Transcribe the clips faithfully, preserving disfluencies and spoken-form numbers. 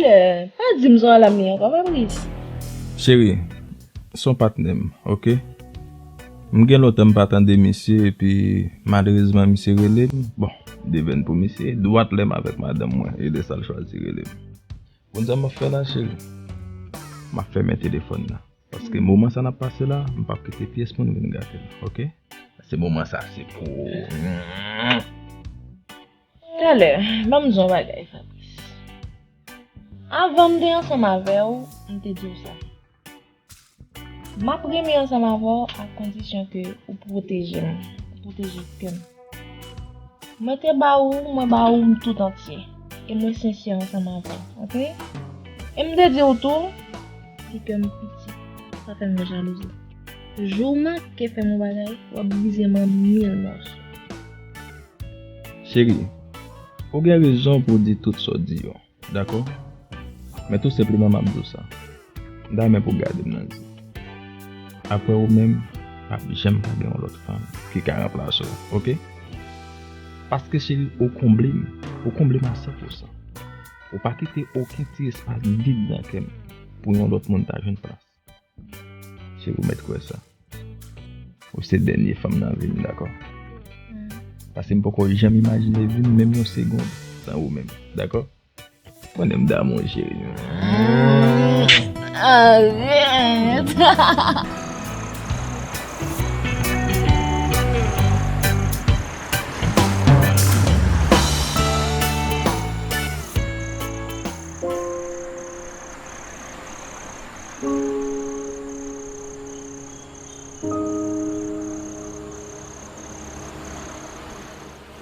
Lè, pa di m sa w al ap li ankò, Fabrice. Cheri, se yon patnè m, oke? M gen lontan m pa tande misye, epi malerezman misye rele m. Bon, devèn pou misye, dwat lè m avèk madanm mwen, e de sa l chwazi rele m. Konn sa m ap fè la, cheri? M ap fèmen telefòn nan. Paske moman sa n ap pase la, m p ap kite pyès moun vin gate l, oke? Se moman sa, se pou ou. Talè, ban m di w yon bagay, Fabrice. Avan m te ansanm avè w, m te di w sa. M ap renmen ansanm avè w a kondisyon ke ou pwoteje m, ou pwoteje kè m. Mwen te ba ou, mwen ba ou m tout antye. E mwen sensè ansanm avè w, oke? E m te di w tou, se kè m piti, sa fè m gen jalouzi. Jou w manke fè m yon bagay, w ap brize m an mil mòso. Cheri, ou gen rezon pou w di tout sa w di yo. Dakò? Men tou senpleman m ap di w sa. M ta renmen pou w gade m nan zye. Apre ou menm, p ap janm ka gen yon lòt fanm ki ka ranplase w, oke? Paske cheri, ou konble m. Ou konble m a san pou san. Ou pa kite okenn ti espas vid nan kè m pou yon lòt moun ta jwenn plas. Cheri, ou mèt kwè sa. Ou se dènye fanm nan vi m, dakò? Paske m poko janm imajine vi m menm yon segonn san ou menm, dakò? Konnen m damou w, cheri. Arèt!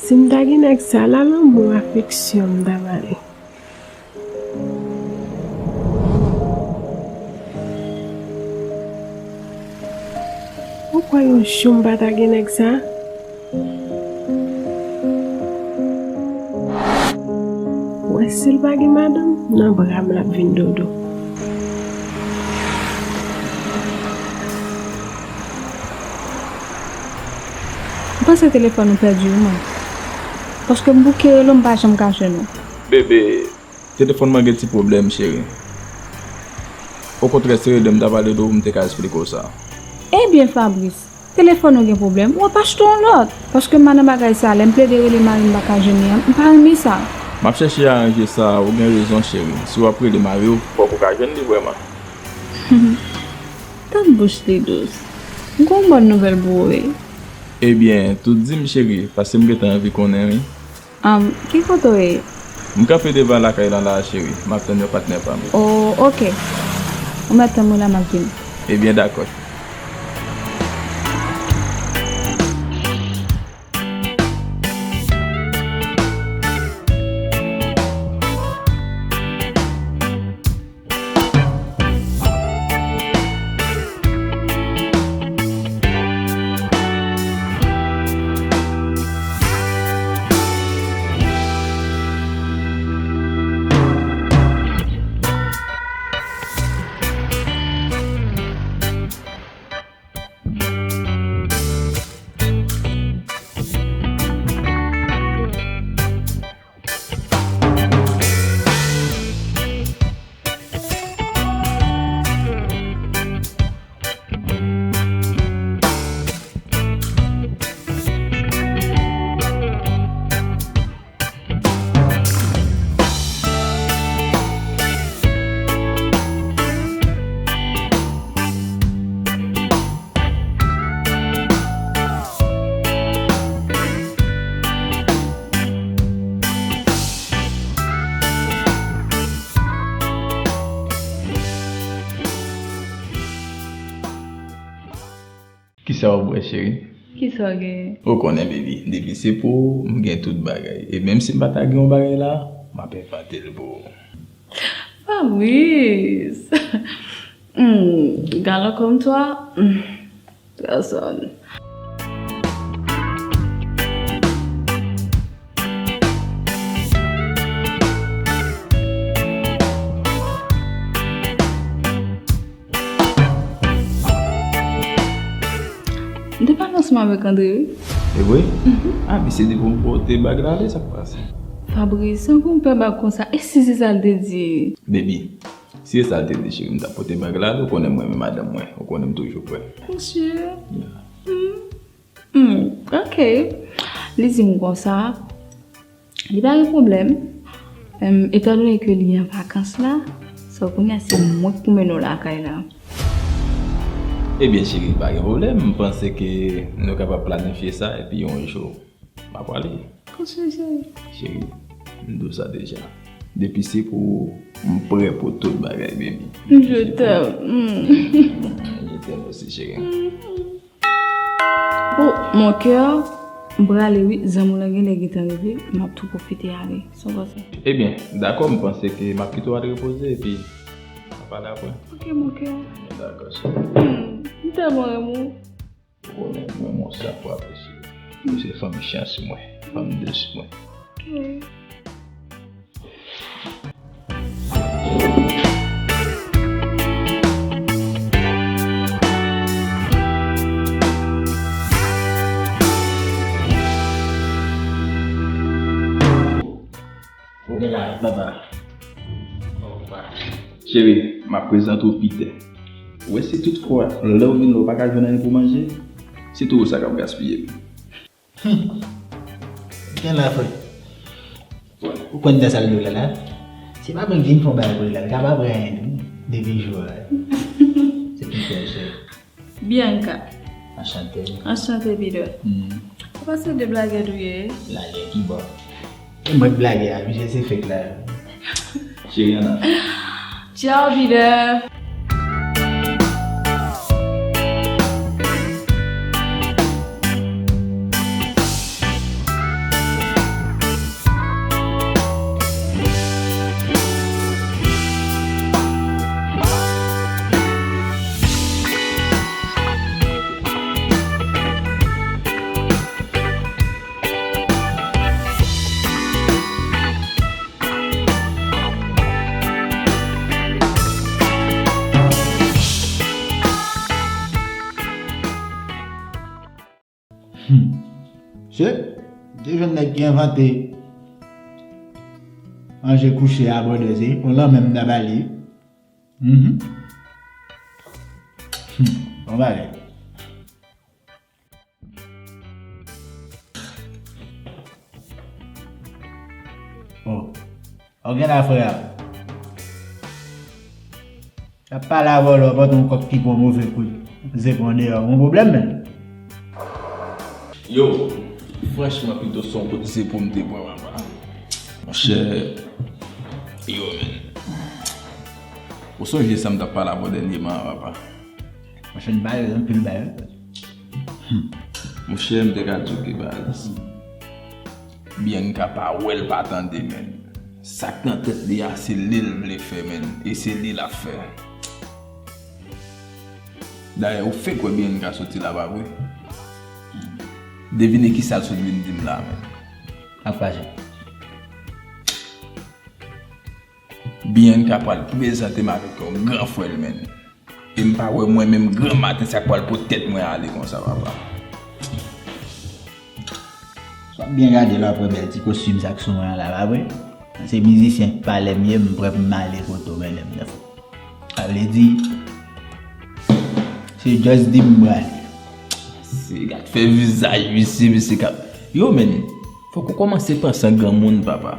Si m ta gen nèg sa la, lanmou, afeksyon m ta ba li. Ou kwè yon jou m pa ta gen nèg sa? Ou wè si l pa gen madanm, nan bra m l ap vin dodo. M panse telefòn ou pèdi wi, man. Paske m bouke rele w, m pa janm ka jwenn ou. Bebe, telefòn mwen gen ti pwoblèm, cheri. Okontrè, se rele m ta pale de ou, m te ka esplike w sa. Ebyen, Fabrice, telefòn ou gen pwoblèm, w ap achte yon lòt. Paske m pa nan bagay sa, lè m plede rele mari m, m pa ka jwenn li an, m pa renmen sa. M ap chèche aranje sa, ou gen rezon, cheri. Si w ap rele mari w, fòk ou ka jwenn li vrèman. Tande bouch li dous. M gen yon bòn nouvèl pou ou, wi. Ebyen, tout di m, cheri, paske m gentan anvi konnen, wi. Ann, ki kote w ye? M kanpe devan lakay lan la, cheri. M ap tann yon patnè pa m. O, oke. Ou mèt tann mwen la, m ap vini. Ebyen, dakò. Kisa w ap bwè, cheri? Kisa w genyen? Ou konnen, baby, depi se pou ou, m gen tout bagay. E menm si m pa ta gen yon bagay la, m ap envante l pou ou. Fabrice! Hmm, galant comme toi. Hmm, personne. M te pale ansanm avèk Andre, wi. E vre? Mhm. Ah, misye di pou m pote bag la ale, sa k pase? Fabrice, sa konpè bag konsa. E si se sa l te di? Baby, si se sa l te di, cheri, m t ap pote bag la, ou konnen mwen renmen madanm mwen, ou konnen m toujou prè. Monchè. Yeah. Hmm. Hmm, ok. Li di m konsa, li pa gen pwoblèm. Em, etandone ke li an vakans la, so kounye a se mwen k pou mennen w lakay la. Ebyen, cheri, pa gen pwoblèm. M panse ke nou kapab planifye sa, epi yon jou, m a pwale. Kontinye, cheri. Cheri, m di w sa deja. Depi se pou ou, m prè pou tout bagay, baby. Je t'aime. Mm. Je t'aime aussi, cheri. Oh, mon cœur, m prale wi, zanmi w lan genlè gentan rive, m ap tou pwofite ale. Sa w panse? Ebyen, dakò, m panse ke m ap kite w al repoze, epi n a pale apre. Ok, mon cœur. Dakò, cheri. Hmm, m tèlman renmen w. Ou konnen mwen, mwen se fwa apresye. Ou se fanm chans mwen, fanm dous mwen. Ok. Ou gen la, papa. Cheri, m ap prezante w Peter. Ou wè, si tout fwa lè w vin la ou pa ka jwenn anyen pou manje, se toujou sa k ap gaspiye. Gen la, frè. Ou konn nan sa l dwe la la? Se pa mwen ki vin fè yon bagay pou li la, li ka pa pran anyen tou. Depi jou a. Se Peter, cheri. Bianca. Anchante. Anchante, Peter. Hmm. Ou pa se de blagè nou ye? Blagè ki bò? E mwen k blagè a, misye se fake la. Cheri, ann ale. Ciao, Peter. Hmm. Se, te jwenn nèg ki envante manje kouche a, brother, se yon lanmè m ta ba li. Mhm. Hmm. Bon bagay. Oh. Ok la, frè. Ap pale avè w la, w pote yon kòk ki pran move kout zepon deyò. Yon pwoblèm, menn. Yo, franchman, pito se yon kout zepon m te pran, papa. Monchè, yo, menn. Ou sonje sa m t ap pale avè w dènyèman an, papa? Monchè, n pale anpil bagay. Hmm. Monchè, m te ka di w ke baz. Bianca pa wè l pa tande, menn. Sa k nan tèt li a, se li l vle fè, menn. E se li l ap fè. Dayè, ou fenk wè Bianca soti la, pa vre? Devine kisa l sot vin di m la, menn. Ap fache. Bianca pral prezante m avèk yon gran frè l, menn. E m pa wè mwen menm granmaten sa k pral pot tèt mwen ale konsa, papa. Si w ap byen gade la, w ap wè bèl ti kostim sa k sou mwen an la, pa vre? Se mizisyen k pale m ye, m prè pou m ale kote w, men lè m nan. Sa vle di, se just di m prale. Se gad fè vizaj misye, misye k ap, yo, menn, fòk ou kòmanse panse an granmoun, papa.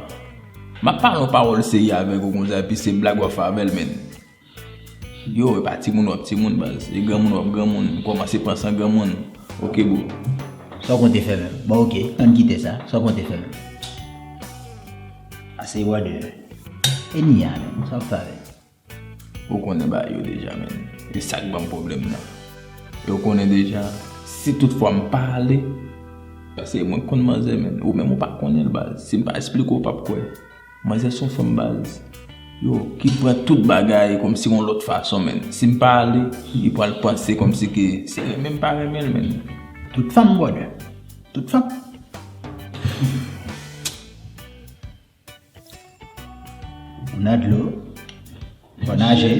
M ap pale yon pawòl serye avèk ou konsa, epi se blag w ap fè avè l, menn. Yo, e pa timoun w ap timoun, baz. E granmoun w ap granmoun. Kòmanse panse an granmoun. Ok, bro. Sa w konte fè menm? Bon, ok. Ann kite sa. Sa w konte fè menm? Ase wòdè. E ni a menm. Sa w ap fè avè l? Ou konnen bagay yo deja, menn. E sa k ban m pwoblèm nan. E w konnen deja, si tout fwa m pa ale, paske mwen k konn manzè, menn. Ou menm ou pa konnen l, baz. Si m pa esplike w, w p ap kwè. Manzè se yon fanm baz. Yo, ki pran tout bagay kòmsi yon lòt fason, menn. Si m pa ale, li pral panse kòmsi ke se renmen m pa renmen l, menn. Tout fanm, brother. Tout fanm. Ou nan dlo. Fò naje.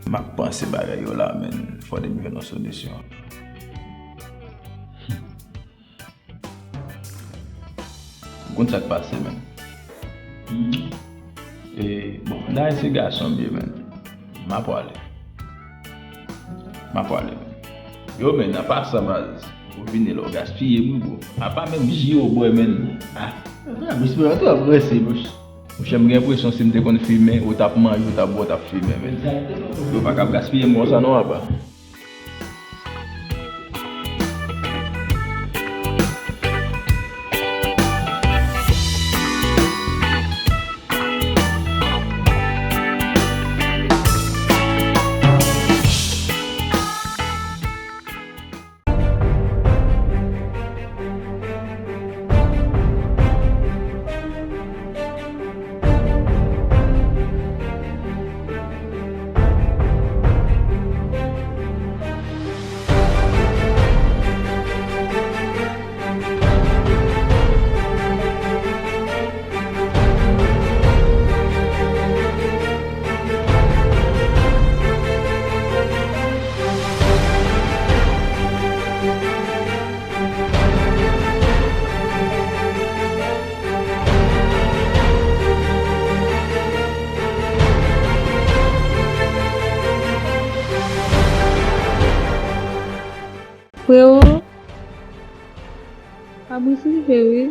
M ap panse bagay yo la, menn. Fò depi jwenn yon solisyon. Ou konn sa k pase, menn? E, bon, dayè se gason m ye, menn. M ap pwale. M ap pwale, menn. Yo, menn, apa sa, baz. Ou vini la, ou gaspiye m wi, bro. Apa menm ji w bwè, menn. Ah. Respè a tou ap ranse, bro. Monchè, m gen enpresyon si m te konn fimen, ou t ap manje, ou t ap bwè, ou t ap fimen, menn. Yo pa ka ap gaspiye m konsa non, apa. Frewo, Fabrice rive wi.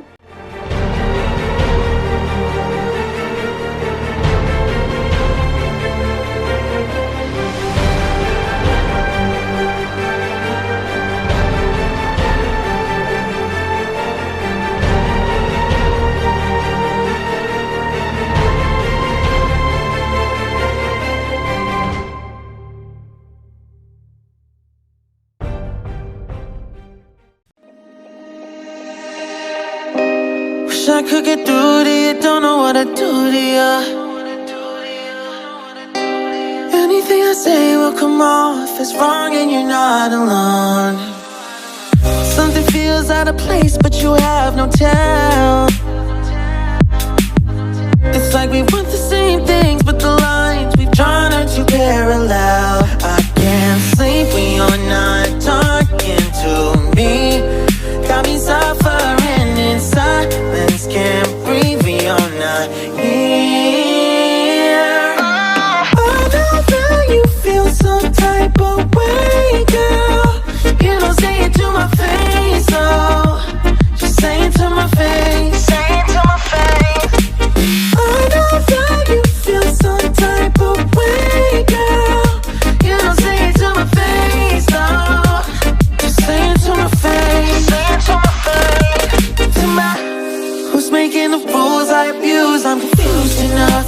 Wish I could get through to you, don't know what to do to you. Anything I say will come off as wrong, and you're not alone. Something feels out of place, but you have no tell. It's like we want the same things, but the lines we've drawn are too parallel. I can't sleep when you're not talking to me. Got me suffering in silence, can't breathe when you're not here. I know that you feel some type of way, girl. You don't say it to my face, oh. Just say it to my face. Say it to my face. I know that you feel some type of way, girl. You don't say it to my face, oh. Just say it to my face. Say it to my face. To my, who's making the rules I abuse? I'm confused enough.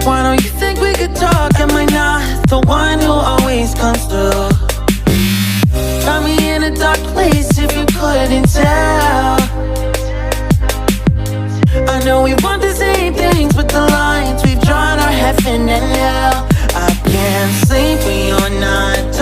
Why don't you think we could talk? Am I not the one who always comes through? Got me in a dark place if you couldn't tell. I know we want the same things, but the lines we've drawn are heaven and hell. I can't sleep when you're not